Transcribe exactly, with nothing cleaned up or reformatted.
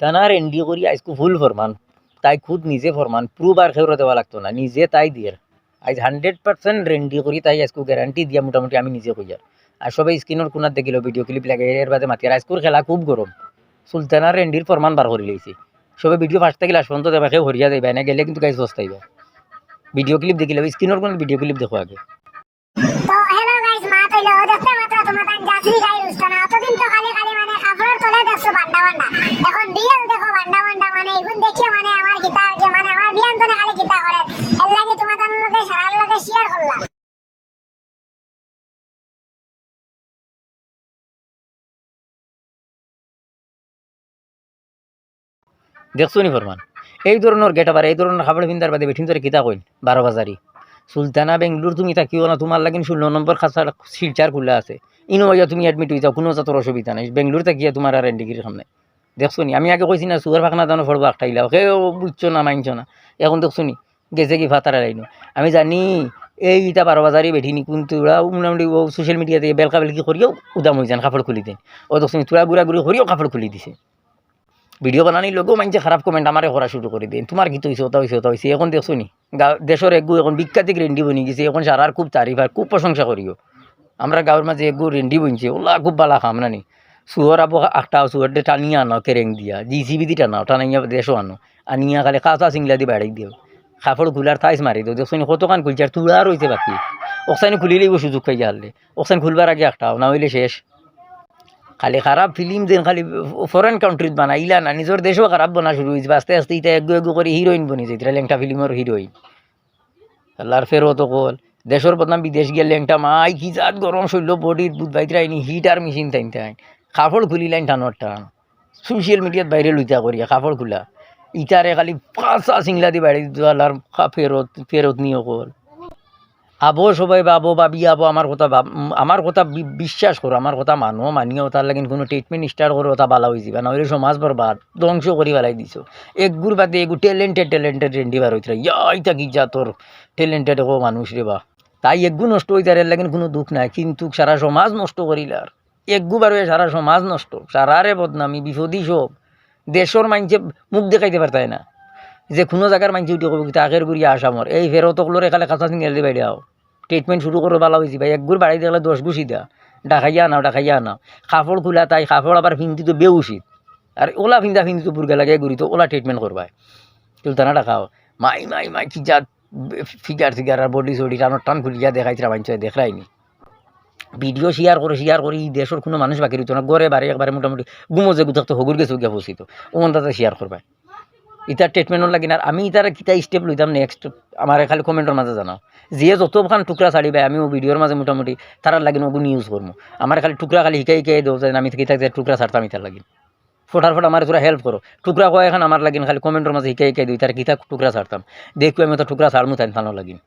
সুলতানা রেন্ডি করি আইজকু ফুল ফরমান, তাই খুদ নিজে ফরমান, প্রুফ আর কেউরে দেওয়া লাগতো না, নিজে তাই দিয়ার। আইজ হান্ড্রেড পার্সেন্ট রেন্ডি করি তাই আইজকু গ্যারান্টি দিয়া মোটামুটি আমি নিজে কইয়ার। আর সবে স্ক্রিনর কুনাত দেখিলাও ভিডিও ক্লিপ লাগাই, এর বাদে মাতিয়ার। আইজকুর খেলা খুব গরম, সুলতানা রেন্ডির ফরমান বার করি লইছে। সবে ভিডিও ফার্স্ট থাকি লাস্ট পর্যন্ত দেখবা, কেউ হরিয়া যাইবা না, গেলে কিন্তু গাইজ পস্তাইবা। ভিডিও ক্লিপ দেখিলাও, স্ক্রিনর কুনাত ভিডিও ক্লিপ দেখো আগে। তো হ্যালো গাইস, মাত অইলো, দেখতে মাত্র তোমার তান জাসি গাই রুস্তা না, অতদিন তো খালি খালি মানে কাপড়র তলে দেখছো বান্ডা বান্ডা, এখন রিয়েল দেখো বান্ডা বান্ডা, মানে এখন দেখিয়া মানে আমার কিতা যে মানে আমার বিয়ান তনে খালি কিতা করে, এর লাগি তোমার তান লগে সারার লগে শেয়ার করলাম। দেখছো নি ফরমান? এই ধরনর গেট আবার এই ধরনর কাপড় ফিন্দার বাদে বেটিন্তরে কিতা কইন? বারো বাজারি। সুলতানা বেঙ্গলোর তুমি থাকিও না, তোমার লাগিন ষোলো নম্বর খাসা শিলচর খুলা আছে। ইনো আইয়া তুমি অ্যাডমিট অই যাও, কুনু জাতর অসুবিধা নাই। বেঙ্গলোর থাকিয়া তোমার আর এন্ডিগির সামনে। দেখছো নি? আমি আগে কইছি না, সুয়ার ফাঁকনা দানো ফড়বো আখটাইলা। কেউ বুঝছো না, মানছো না। এখন দেখছো নি? গেছে কি ফাতারা লাইনো। আমি জানি, এই ইতা বারো বাজারি বেটি নি, কিন্তু ওরা মোটামুটি ও সোশ্যাল মিডিয়াতে বেলকা বেলকি করিয়াও উদাম অই যান, কাপড় খুলি দেন। ও দেখছো নি, তোরা ঘুরাঘুরি করিয়াও কাপড় খুলি দিছে। ভিডিও বানানির লগেও মানষে খারাপ কমেন্ট আমারে করা শুরু করি দেন, "তোমার কিতা অইছে, ওটা অইছে, ওটা অইছে।" এখন দেখছো নি, গা-, দেশর এগু এখন বিখ্যাত রেন্ডি বনি গেছে, এখন সারার খুব তারিফ আর খুব প্রশংসা করিও। আমরা গাঁওর মাঝে এগু রেন্ডি বনছে, ওলা খুব বালা কাম না নি। সুয়ার আবো আখটা, সুয়াররে টানিয়া আনো কেরেং দিয়া, জিসিবি দি টানাও, টানাইয়া দেশো আনো, আনিয়া খালি কাঁচা সিংলা দি বাড়ি দিও, কাপড় খুলার থাইস মারি দিও। দেখছো নি, কতখান খুলছে, আর তুলা রইছে বাকি। অকসানি খুলিলেই ও সুযোগ পাই গেলে, অকসানি খুলবার আগে আখটাও, না অইলে শেষ। খালি খারাপ ফিল্ম যেন খালি ফরেন কান্ট্রিত বানায়, ইলা না, নিজর দেশও খারাপ বনা শুরু অইছে। আস্তে আস্তে ইতা এগু এগু করি হিরোইন বনি যাইতরা, লেংটা ফিল্মর হিরোইন। আল্লার ফেরত অকল, দেশর বদনাম বিদেশ গিয়া লেংটা মাই, কি জাত গরম শইল্লো, বডির বুধ বাইতরা ইনি হিটার মেশিন টাইন টাইন। কাপড় খুলিলাইন টানর টান। সোশ্যাল মিডিয়াত বাইরে লইতা করিয়া কাপড় খুলা। ইতারে খালি কাঁচা সিংলা দি বাড়ি দিত, আল্লার খা-, ফেরত, ফেরত নি অকল। আবো সবাই বাবো, ভাবি আবো, আমার কথা ভাব-, উম, আমার কথা বি-, বিশ্বাস করো, আমার কথা মানো, মানিয়া ওটার লাগিন কুনু ট্রিটমেন্ট স্টার্ট করো, ওটা বালা অই যিবা, না অইলে সমাজ বরবাদ, ধ্বংস করি ফালাই দিছো। এগুর বাদে এগু ট্যালেন্টেড, ট্যালেন্টেড রেন্ডি বার অইতরা, ইয়া, ইতা কি জাতর ট্যালেন্টেড অগো মানুষ রে বা। তাই এগু নষ্ট অইতার, এর লাগিন কুনু দুখ নাই, কিন্তু সারা সমাজ নষ্ট করিলার। এগু বারো সারা সমাজ নষ্ট, সারারে বদনামি, বিপদি সব। দেশর মানষে মুখ দেখাইতে পারতায় না, যে কুনু জাগার মানষে উঠি কইবো, "কিতা আগের গুড়িয়া আসামর, এই ফেরত অকলরে খালি কাঁচা সিঙ্গেল দি বাইরে আও।" ট্রিটমেন্ট শুরু করো, বালা অইছি ভাই, এগুর বাড়ি দেখলে দশ গুছি দা, ডাকাইয়া আনাও, ডাকাইয়া আনাও। কাপড় খুলা তাই, কাপড় আবার ফিন্দি তো বেউসিত, আর ওলা ফিন্দা ফিন্দি তো বুর্গা লাগে ঘুরি, তো ওলা ট্রিটমেন্ট করবায়। সুলতানা ডাকাও, মাই, মাই, মাই, কি জাত ফিগার ফিগার আর বডি সডি, টানর টান খুলিয়া দেখাইতরা মানষে, দেখরায়নি। ভিডিও শেয়ার করে, শেয়ার করে, ই দেশর কুনু মানুষ বাকি রইতো না। ঘরে বারে একবারে মোটামুটি ঘুমো যেগু থাকতো, হগুর গেছে গিয়া পৌঁছিত। ও আন্দাজে শেয়ার করবায়। ইতার ট্রিটমেন্টর লাগিন, আর আমি ইতার কিতা স্টেপ লইতাম নেক্সট, আমারে খালি কমেন্টর মাঝে জানাও। যে যতখান টুকরা ছাড়িবায়, আমি ও ভিডিওর মাঝে মোটামুটি তারার লাগিন ওগুন ইউজ করমু। আমারে খালি টুকরা খালি হিকাই হিকাই দেও, যেন আমি কিতা কিতা টুকরা ছাড়তাম ইতার লাগিন। ফটাফট আমারে তোরা হেল্প করো। টুকরা কয় এখন আমার লাগিন খালি কমেন্টর মাঝে হিকাই হিকাই দেও, ইতার কিতা টুকরা ছাড়তাম। দেখো আমি তো টুকরা ছাড়মু তান তানোর লাগিন।